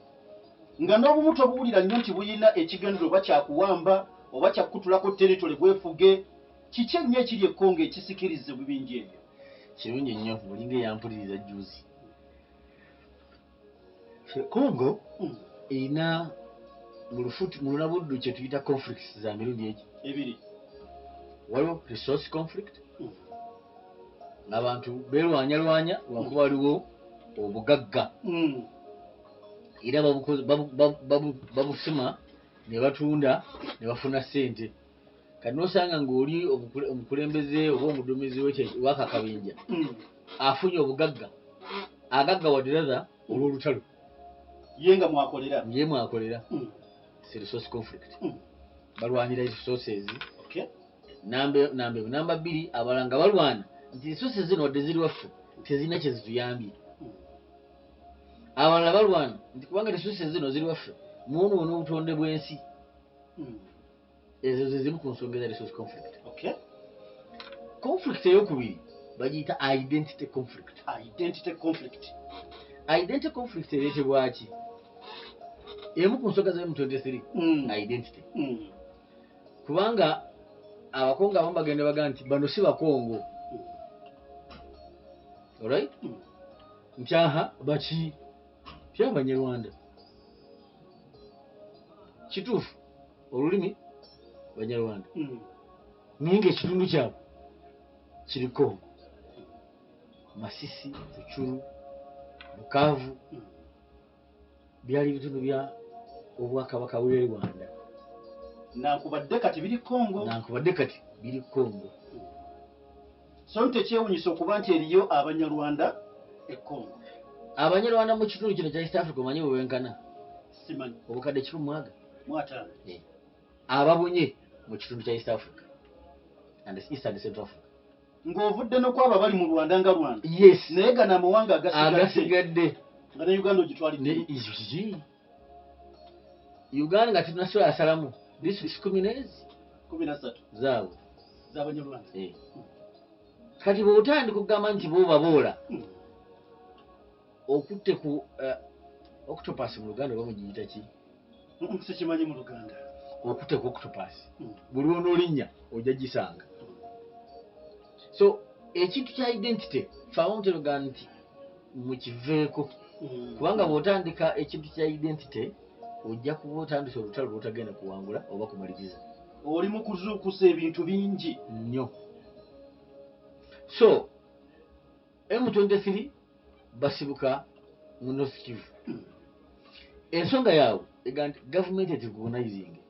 nga n'obumu tobuwulira nnyo nti buyina ekigendero oba kyakuwamba oba kyakukutulako territory bwefuge? Kiki ennyo ekiri e Congo ekisikiriza ebibinja ebyo? Kirungi nnyo, olinga eyampuliriza juzi. Congo erina mu lufuti mu lunabuddu kye tuyita conflicts za mirundi egi ebiri. Waliwo resource conflict. Abantu beerwanyalwanya lwakuba waliwo obugagga, era babusima ne batunda ne bafuna ssente. Kati nosanga ng'oli omukulembeze oba omuduumizi w'akakabinja afunye obugagga, agaggawadde rather olw'olutalo. Ye nga mwakolera. Ye mwakolera. It's a resource conflict. Balwanira resources. Namba emu. Namba bbiri, abalala nga balwana nti resources zino wadde ziri waffe, tezirina kye zituyambye. Abalala balwana nti kubanga resources zino ziri waffe, mwonoona obutonde bw'ensi. Ezo ze zimu ku nsonga eza resource conflict. Conflict eyokubiri bagiyita identity conflict. Identity conflict. Identity conflict ereetebwa ki? Emu ku nsonga za M23, identity. Kubanga Abakongo abamu bagenda bagaa nti bano si Bakongo. Alright. Nti aha, baki tyabanyarwanda kituufu, olulimi Banyarwanda, naye nga ekitundu kyabwe kiri Kongo, Masisi, Rutshuru, Bukavu. Byali bitundu bya obwakabaka bw'e Rwanda. Nankubadde kati biri Kongo. Nankubadde kati biri Kongo. So ntekyewunyisa okuba nti eriyo Abanyarwanda e Kongo. Abanyarwanda mu kitundu kino kya East Africa, omanyi bwe benkana? Simanyi. Obukadde kikumi mu aga mu ataano. Ababunye mu kitundu kya East Africa and East and Central Africa. Ng'ovudde n'okwabo abali mu Rwanda nga Rwanda. Yes. Naye gano amawanga agasigadde, agasigadde, nga ne Uganda ogitwalidde. Kiki, Uganda nga tetunasobola asalamu districts kumi n'ezi 13 zaabwe z'Abanyarwanda. Eh. Kati bw'otandika okugamba nti boobaboola okutte ku octopus, mu Luganda oba mugiyita ki? Sikimanyi mu Luganda. Okutte ku octopus, buli lwonoolinnya ojja gisanga. So ekintu kya identity, fe abamu terogaa nti mukiveeko, kubanga bw'otandika ekintu kya identity, ojja kuba otandise olutalo lw'otagenda kuwangula oba kumaliriza. Oli mu kuzuukusa ebintu bingi. Nnyo. So M23 basibuka mu North Kivu. Ensonga yaabwe ega nti gavumenti eturecognizinge.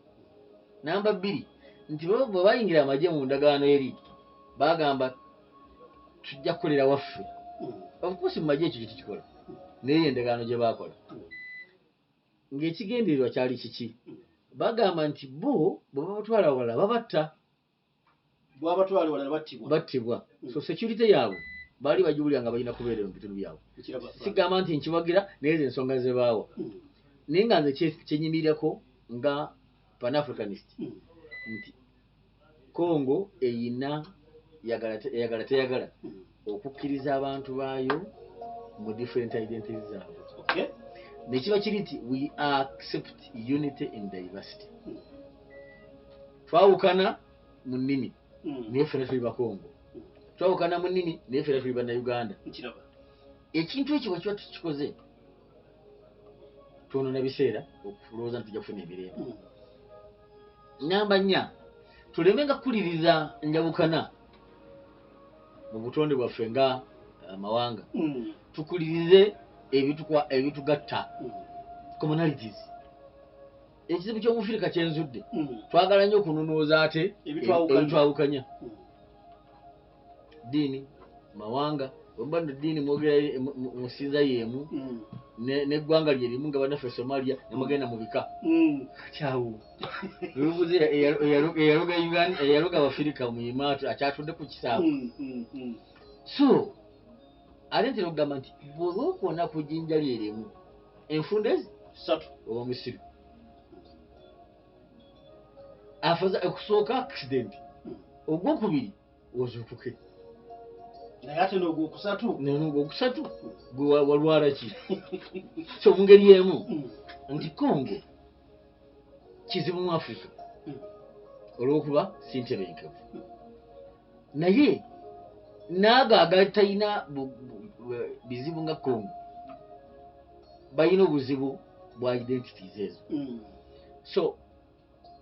Namba bbiri, nti bo bwe bayingira amagye mu ndagaano eri, bagamba tujja kukolera waffe. Of course mu magye ekyo kyetukikola, naye endagaano gye baakola ng'ekigendererwa kyali kiki? Bagamba nti bo bwe babatwala wala babatta. Bwabatwala walala battibwa. Battibwa. So security yaabwe Baali bagiwulira nga balina kubeera mu bitundu byabwe. Sigamba nti nkiwagira, naye ze ensonga ze baawa. Naye nga nze kyenyimirirako nga Pan-Africanist nti Congo eyina eyagala teyagala okukkiriza abantu baayo mu different identities zaabwe. Nekiba kiri nti we accept unity in diversity. Twawukana mu nnimi, naye ffena tuli Bakongo. Twawukana mu nnimi, naye ffena tuli Bannayuganda. Ekintu ekyo bwe kiba tukikoze, twonoona biseera okulowooza nti tujja kufuna emirembe. Namba 4, tulemenga kukuliriza njawukana mu butonde bwaffe nga amawanga. Tukulirize ebitugatta, commonalities. Ekizibu ky'Omufirika kyenzudde, twagala nnyo okunonooza ate ebitwawukanya. Ddiini, mawanga, bwemuba nno ddiini mwogera musinza y'emu, n'eggwanga lye limu nga bannaffe Somalia, ne mugenda mu bika. Kati awo lubuze eyaloga Uganda, eyaloga Abafirika mu Imaatu akyatudde ku kisaawe. So ate ntera okugamba nti bw'oba okoona ku jjinja lye limu enfunda ezi 3 oba musiru. Afaza okusooka accident, ogwokubiri ozuukuke. Naye ate n'ogwokusatu? N'ogwokusatu gwe walwala ki? So mu ngeri emu nti Congo kizibu mu Africa olw'okuba si ntebenkevu, naye n'ago agatalina bizibu nga Congo balina obuzibu bwa identities ezo. So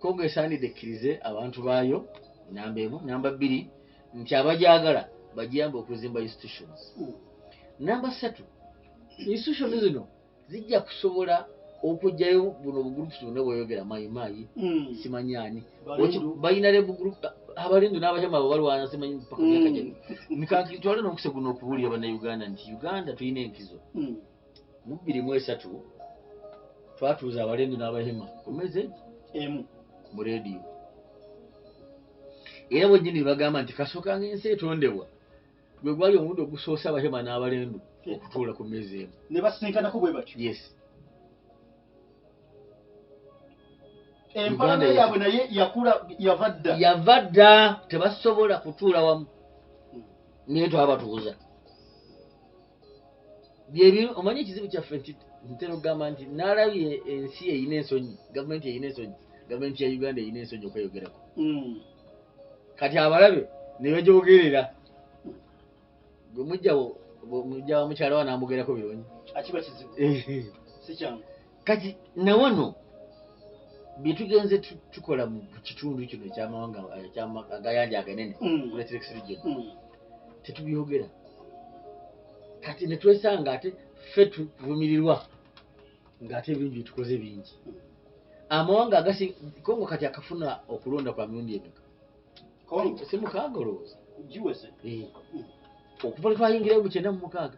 Congo esaanidde ekkirize abantu baayo, namba 1. Namba 2, nti abagyagala bagiyambe okuzimba institutions. Namba 3, institutions zino zijja kusobola okuggyayo buno obugroups bonna bw'oyogera, Mayimayi, simanyi ani, balina rebel group, Abalendu n'Abahema abo balwana simanyi paka myaka gyano. Twale n'omukisa guno okubuulira Bannayuganda nti Uganda tulina enkizo. Mu 2003 twatuuza Abalendu n'Abahema ku mmeeza emu mu leediyo, era bwennyini bagamba nti kasookanga ensi etondebwa gwe gwali omulundi ogusoose Abahema n'Abalendu okutuula ku mmeeza emu ne basisinkanako bwe batyo. Yes. Empalana yaabwe naye yakula yava dda. Yava dda, tebasobola kutuula wamu, naye twabatuuza. Byebimu omanyi ekizibu kyaffe nti ntera okugamba nti naalabye ensi eyina ensonyi, gavumenti eyina ensonyi, gavumenti ya Uganda eyina ensonyi okweyogerako. Kati abalabe ne bagyogerera. Gwe mujja wa mukyala wa n'amugerako birungi. Akiba kizibu. Si kyangu. Kati nawano bye tugenze tukola mu kitundu kino ekyamawanga agayanja aganene, Great Lakes region, tetubyogera. Kati ne twesanga ate ffe tuvumirirwa ng'ate ebirungi bye tukoze bingi. Amawanga agasi Congo kati akafuna okulonda kwa mirundi emeka? Congo si 6 olowooza? Giweze. Okuva lwe twayingirayo mu 96,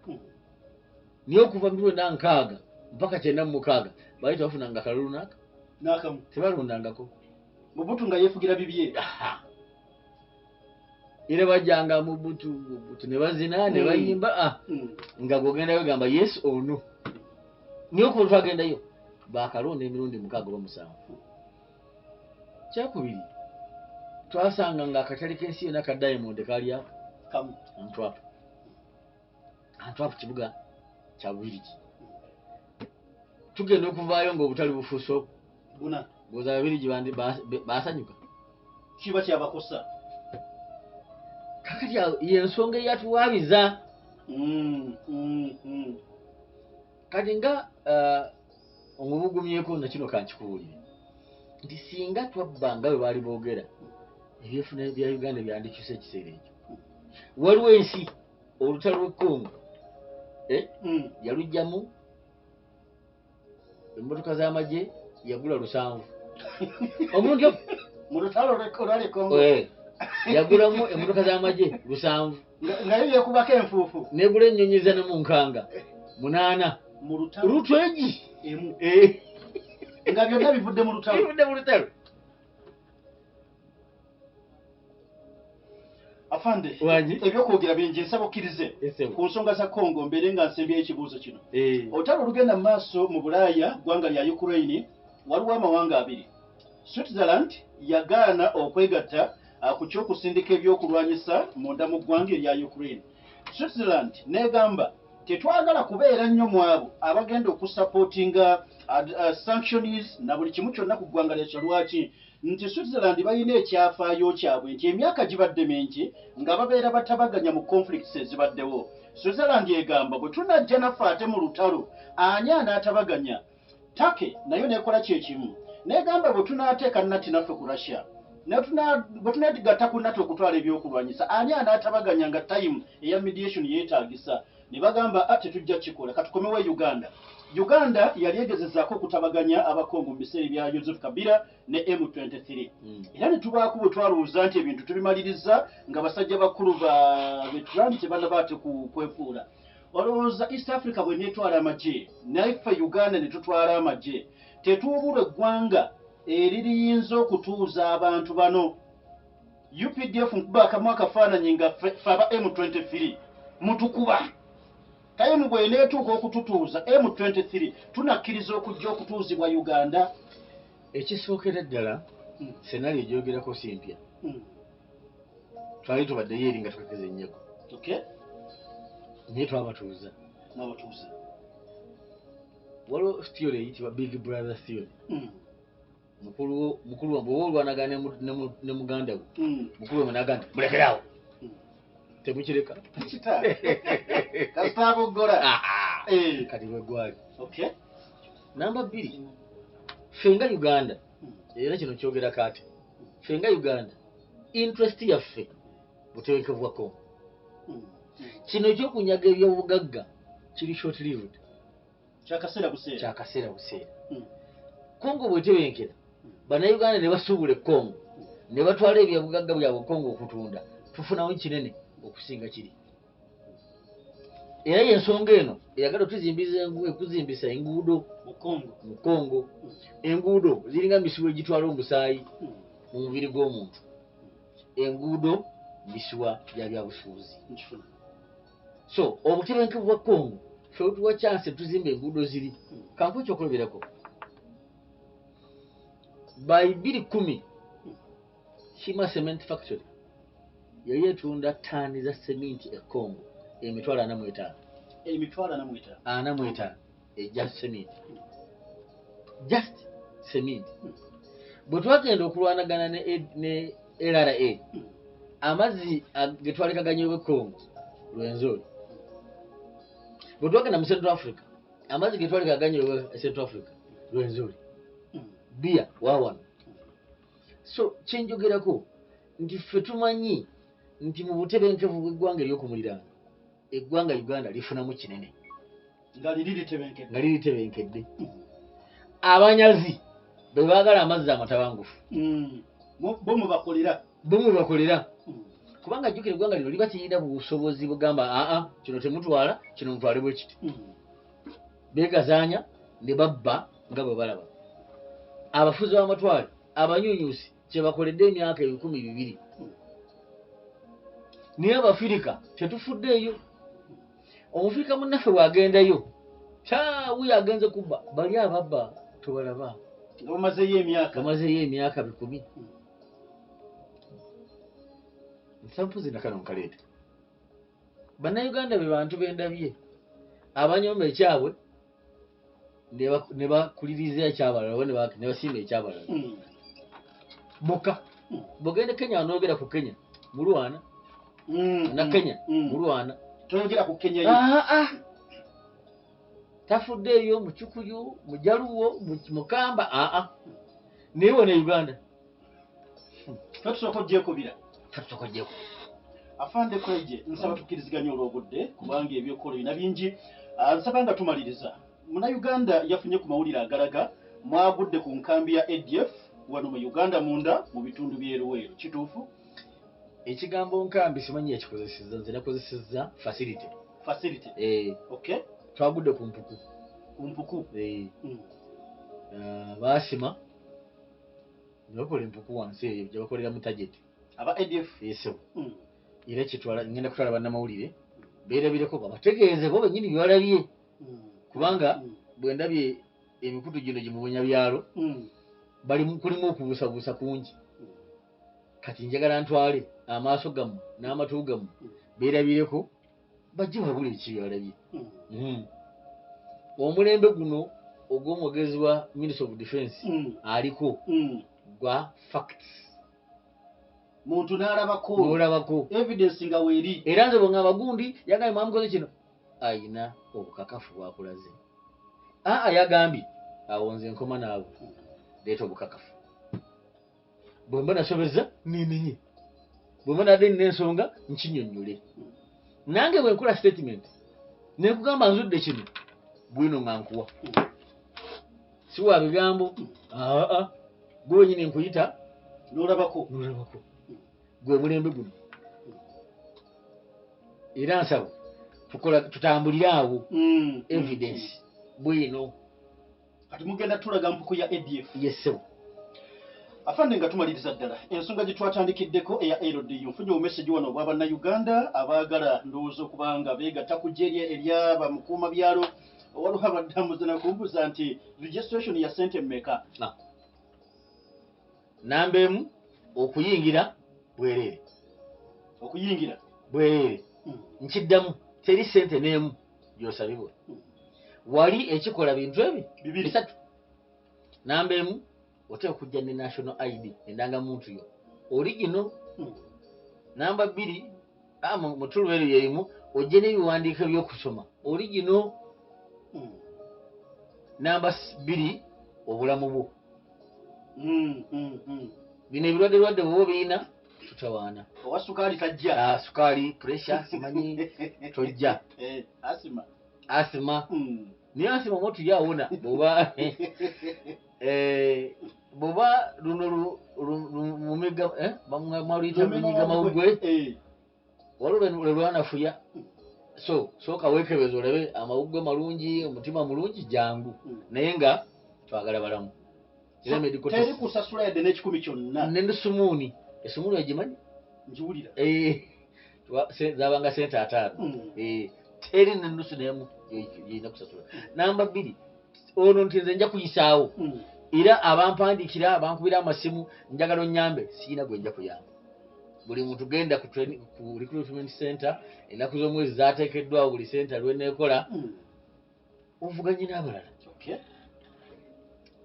naye okuva mu 1960 mpaka 96 baali tebafunanga akalulu n'aka n'akamu, tebalondangako. Mobutu nga yeefugira bibye. Era bajjanga mu butu ne bazina ne bayimba, nga gw'ogendayo gamba yes or no. Naye okuva twagendayo baakalonda emirundi 6 oba 7. Kyakubiri, twasanga nga akatale k'ensi yonna ka Diamond kaali kamu Antwerp. Antwerp kibuga kya Bubirigi. Tugenda okuvaayo ng'obutale bufuuse buna. Ng'oza Ababirigi baasanyuka. Kiba kyabakosa. Kakati y'ensonga eyatuwaabiza. Kati nga omubugumyeko na kino kankikubuulire nti singa twabba nga bwe baali boogera, ebyefuna bya Uganda byandikyuse ekiseera ekyo. Waliwo ensi olutalo lw'e Congo, yaluggyamu emmotoka z'amagye yagula 7. Omulundi mu lutalo lw'e Congo. Yagulamu emmotoka z'amagye 7. Nga yo yeekubako enfuufu. N'egula ennyonyi za Namunkanga 8. Mu lutalo. Lutwegi. Emu. Nga byonna bivudde mu lutalo. Bivudde mu lutalo. Afande, ebyokwogera bingi, nsaba okkirize ku nsonga za Congo mbeere nga nsembyeyo ekibuuzo kino. Olutalo olugenda mu maaso mu Bulaaya, ggwanga lya Ukraine, waliwo amawanga abiri. Switzerland yagaana okwegatta ku ky'okusindika ebyokulwanyisa munda mu ggwanga erya Ukraine. Switzerland n'egamba tetwagala kubeera nnyo mu abo abagenda okusupportinga sanctions na buli kimu kyonna ku ggwanga lya lwaki nti Switzerland balina ekyafaayo kyabwe nti emyaka gibadde mingi nga babeera batabaganya mu conflicts ezibaddewo. Switzerland egamba bwe tunajja naffe ate mu lutalo ani anaatabaganya. Turkey nayo nekola kyekimu negamba bwe tunaateeka nati naffe ku Russia bwe tuneegatta ku NATO okutwala ebyokulwanyisa ani anaatabaganya nga time eya mediation yeetaagisa. Ne bagamba tetujja kikola, katukomewo e Uganda. Uganda yali egezezaako okutabaganya Abakongo mu biseera ebya Joseph Kabila ne M23. Era ne tubaako bwe twalowooza nti ebintu tubimaliriza nga basajja bakulu ba veteran tebannaba ate ku kwefuula. Olowooza East Africa bwe neetwala amagye naffe Uganda ne tutwala amagye, tetuubulwa eggwanga eririyinza okutuuza abantu bano? UPDF nkuba akamu akafaananyi nga ffe aba M23 mutukuba. Time bw'eneetuuka okututuuza M23 tunakkiriza okujja okutuuzibwa Uganda? Ekisookera ddala scenario gyogerako si mpya. Twali tubaddeyo eri nga tukakeza ennyego. Naye twabatuuza. Mwabatuuza. Waliwo theory eyitibwa Big Brother theory. Mukulu bw'oba olwanagana ne muganda we, mukulu we n'agamba nti mulekeraawo. Temukireka. Kasita aboggola. Kati bwe gwali. Namba 2, ffe nga Uganda, era kino kyogerako ate, ffe nga Uganda, interest yaffe butebenkevu bwa Congo. Kino ekyokunyaga ebyobugagga kiri short lived. Kyakaseera buseera. Kyakaseera buseera. Congo bw'etebenkera, Bannayuganda ne basuubula e Congo, ne batwala ebyobugagga byabwe Congo okutunda, tufunawo kinene okusinga kiri. Era y'ensonga eno eyagala okuzimbisa enguudo mu Congo. Enguudo ziringa misiwa egitwala omusaayi mu mubiri gw'omuntu. Enguudo misiwa gya byabusuubuzi. So obutebenkevu bwa Congo ffe butuwa chance tuzimba enguudo ziri. Kankuwe ekyokulabirako. By 2010 Hima Cement Factory yali etunda ttaani za seminti e Congo 45,000. 45,000. 45 ejja seminti. Just seminti. Bwe twagenda okulwanagana ne LRA, amazzi ge twalekaganya e Congo Rwenzori. Bwe twagenda mu Central Africa, amazzi ge twalekaganya e Central Africa Rwenzori. Bia wawano. So kyenjogerako nti ffe tumanyi nti mu butebenkevu bw'eggwanga ery'okumuliraano eggwanga Uganda lifunamu kinene. Nga liri litebenkedde. Nga liri litebenkedde. Abanyazi be baagala amazzi amatabangufu. Bo mubakolera. Bo mubakolera. Kubanga jjukira eggwanga lino liba tirina busobozi bugamba aa kino temutwala kino mutwale bwe kiti. Beegazaanya ne babba nga bwe balaba. Abafuzi b'amatwale abanyunyusi kye bakoledde emyaka 2000. Naye Abafirika tetufuddeeyo. Omufirika munnaffe bw'agendayo, wuyo agenze kubba, bali ababba tobalaba. Nga bamazeeyo emyaka. Bamazeeyo emyaka 1000. Nsampuzi na kano nkaleeta. Bannayuganda be bantu bendabye abanyooma ekyabwe ne bakuliriza ekyabalala oba ne basiima ekyabalala. Bokka. Bw'ogenda Kenya n'oyogera ku Kenya, mulwana. Na Kenya, mulwana. Toyogera ku Kenya yo. Tafuddeeyo mu Kikuyu, mu Jaluwo, mu Kamba, Naye wano e Uganda. Tusooka ogyekubira. Tusooka ogyekubira. Afande Kweje, nsaba tukkiriziganye olw'obudde kubanga ebyokukola bina bingi. Nsaba nga tumaliriza. Munnayuganda yafunye ku mawulire agalaga mwagudde ku nkambi ya ADF wano mu Uganda munda mu bitundu by'e Luweero. Kituufu? Ekigambo nkambi simanyi yakikozesezza, nze nakozesezza facility. Facility? Okay. Twagudde ku mpuku. Ku mpuku? Baasima ne bakola empuku wansi eyo gye bakolera mu target. Aba ADF? Yes. Era kyetwala ngenda kutwala bannamawulire beerabireko, babategeeze bo bennyini bye balabye, kubanga bwe ndabye emikutu gino gimubunya byalo, bali kulimu okubuusabuusa kungi. Kati njagala ntwale amaaso gammwe n'amatu gammwe, beerabireko, bajje babule biki bye balabye. Omulembe guno ogw'omwogezi wa Minister of Defense aliko gwa facts. Muntu n'alabako. N'olabako. Evidence nga weeri. Era nze bwengamba gundi yagambye mwamukoze kino, ayina obukakafu bwakulaze. Aa, yagambye awo, nze nkoma naawe, leeta obukakafu. Bwe mba nasobeza nenenye, bwe mba nadde nina ensonga nkinyonnyole. Nange bwe nkola statement nekugamba nzudde kino bwino nga nkuwa, si wa bigambo. Aa, gwe wenyini nkuyita. N'olabako. Nolabako. Gwe mulembe guno, era nsaba tukola tutambulire awo. Evidence bwino. Kati mugenda tulaga mpuku ya ADF? Yes, ssebo. Afande, nga tumaliriza ddala ensonga gye twatandikiddeko eya LDU, nfunye obumessage wano obwa Bannayuganda abaagala ndowooza okuba nga beegatta ku ggye erya bamukuuma byalo. Waliwo abadde amuze nakumbuuza nti registration ya sente mmeka? Namba emu, okuyingira bwereere. Okuyingira? Bwereere. Nkiddamu, teri sente n'emu gy'osabibwa. Wali ekikola bintu ebi Bibiri. bisatu. Namba emu, oteeka okujja ne national ID, endangamuntu yo original. Namba 2, mu tulubeero yerimu, ojje n'ebiwandiiko ebyokusoma original. Namba 2, obulamu bwo. Bino ebirwadde lwadde bwoba obirina, tutawaana. Owa sukaali tajja? Ah, sukaali, pressure, simanyi, tojja. Eh, asima. Asima. Naye asima motu yawona bwoba bwoba luno lumega, mwaluyita lunyiga mawuggwe. Waliwo lwe lwanafuya, so sooka weekebeza olabe amawuggwe malungi, omutima mulungi, jangu. Naye nga twagala balamu. Era medical Teri test. kusasula yadde n'ekikumi kyonna? Ne sumuuni, esumuuni ogimanyi? Ngiwulira. Eh, zabanga sente 50. Eh, teri nenusu nemu gyerina kusasula. Namba 2, ono nti nze nja kuyisaawo. Era abampandiikira, abankubira amasimu, njagala onyambe, siina gwe nja kuyamba. Buli muntu genda ku recruitment center, ennaku z'omwezi zateekeddwawo buli center lweneekola, ovuganye n'abalala.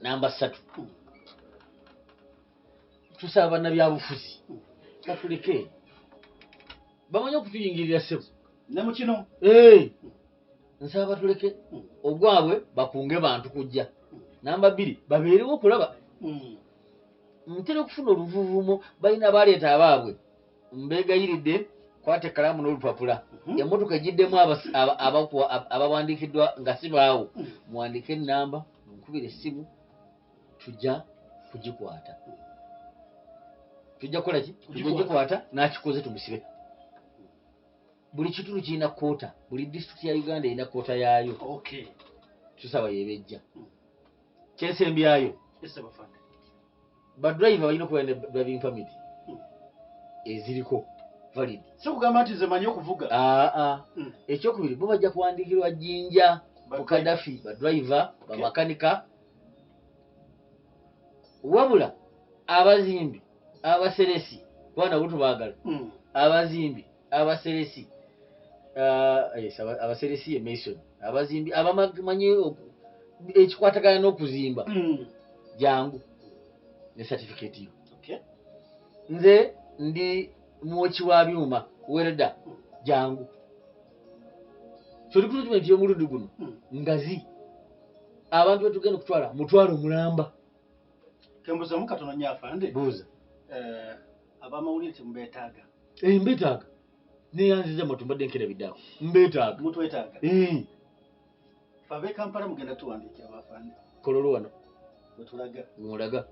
Namba 3, tusaba bannabyabufuzi batuleke, bamanyi okutuyingirira, ssebo. Ne mu kino? Eh, nsaba batuleke ogwabwe, bakunge bantu kujja. Namba 2, babeerewo okulaba. Ntera okufuna oluvuvumo, balina baleeta abaabwe. Mbeegayiridde, kwata ekkalaamu n'olupapula. Emmotoka egiddemu abawandiikiddwa nga si baawo, muwandiike enamba, munkubire essimu, tujja kugikwata. Tujja kukola ki? Tujja Kugikwata. kugikwata, n'akikoze tumusibe. Buli kitundu kirina quota, buli disitulikiti ya Uganda erina quota yaayo. Tusaba yebejja. Kyensembyayo, Ese bafande. Badriver balina okubeera ne driving permit eziriko valid. Si kugamba nti nze manyi okuvuga. Aa. Ekyokubiri, bo bajja kuwandiikirwa Jjinja mu Kadafi, badriver, bamakanika. Wabula abazimbi, abaseresi, kuba nabo tubaagala. Abazimbi, abaseresi, yes, abaseresi ye mason, abazimbi, abamanyi ekikwatagana n'okuzimba, jangu ne certificate yo. Nze ndi mwoki wa byuma, welder, jangu. So recruitment y'omulundi guno ngazi, abantu betugenda okutwala mutwalo mulamba. Kembuzamu katono nnyo, afande. Buuza. Eh, abamawulire temubeetaaga? Eh, mbeetaaga. Neyanziza matu, mbadde nkerabiddeako, mbeetaaga. Mutwetaaga? Eh. Fe ab'e Kampala mugenda tuwandiikira bafande? Kololo wano. Wetulaga. Mulaga.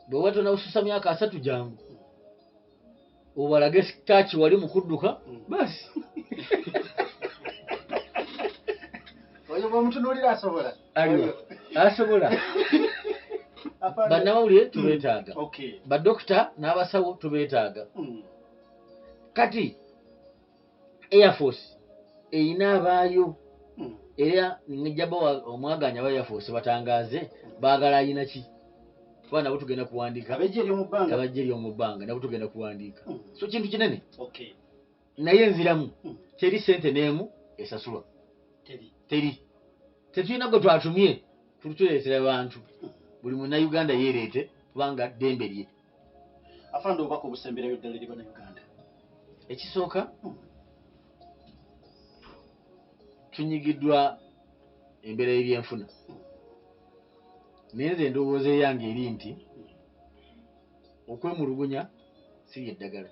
Bw'oba tonawususa myaka 30, jangu obalage taaki wali mu kudduka. Basi. Oyo bw'omutunuulira asobola. Aliwa asobola. Afande. Bannamawulire tubeetaaga. Badokita n'abasawo tubeetaaga. Kati Air Force erina abaayo, era ngejja bawa omwaganya aba Air Force batangaaze baagala ayina ki, kuba nabo tugenda kuwandiika. Ab'eggye ery'omu bbanga. Abajja ery'omu bbanga nabo tugenda kuwandiika. So kintu kinene. Naye nziramu, teri sente n'emu esasulwa. Teri. Teri. Tetulina gwe twatumye kutuleetera bantu. Buli munnayuganda yeereete kubanga ddembe lye. Afande, obubaka obusemberayo ddala eri Bannayuganda. Ekisooka, tunyigiddwa embeera y'ebyenfuna, naye nze endowooza eyange eri nti okwemulugunya si lyeddagala.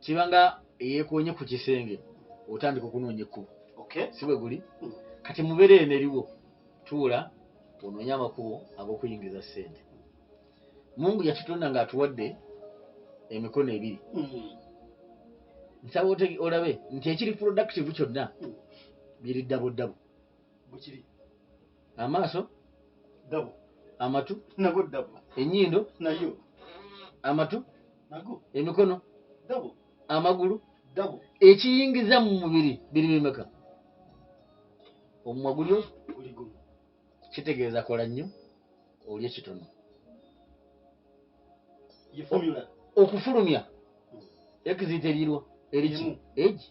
Kibanga eyeekoonye ku kisenge otandika okunoonya ekkubo. Si bwe guli? Kati mubeera eno eriwo, tuula onoonye amakubo ag'okuyingiza ssente. Mungu yatutonda ng'atuwadde emikono ebiri. Nsaba olabe nti ekiri productive kyonna biri double double. Bwekiri. Amaaso, double, amatu, nago double, ennyindo, nayo, amatu, nago, emikono, double, amagulu, double. Ekiyingiza mu mubiri biri bimeka? Omumwa gulyo guli gumu. Kitegeeza kola nnyo olye kitono. Ye formula. Okufulumya exit erirwa eriki? Emu. Egi.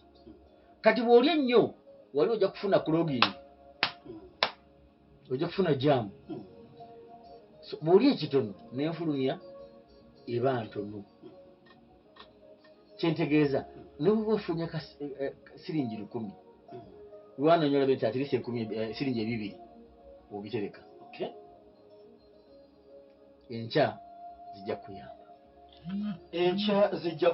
Kati bw'olya ennyo wali ojja kufuna clogging, ojja kufuna jam. So, bw'olya ekitono n'enfulumya eba ntono. Kyentegeeza, ne bw'oba ofunye ka siringi 1,000, lwanoonya olabe nti at least enkumi siringi 2 obitereka. Enkya zijja kuyamba. Enkya zijja.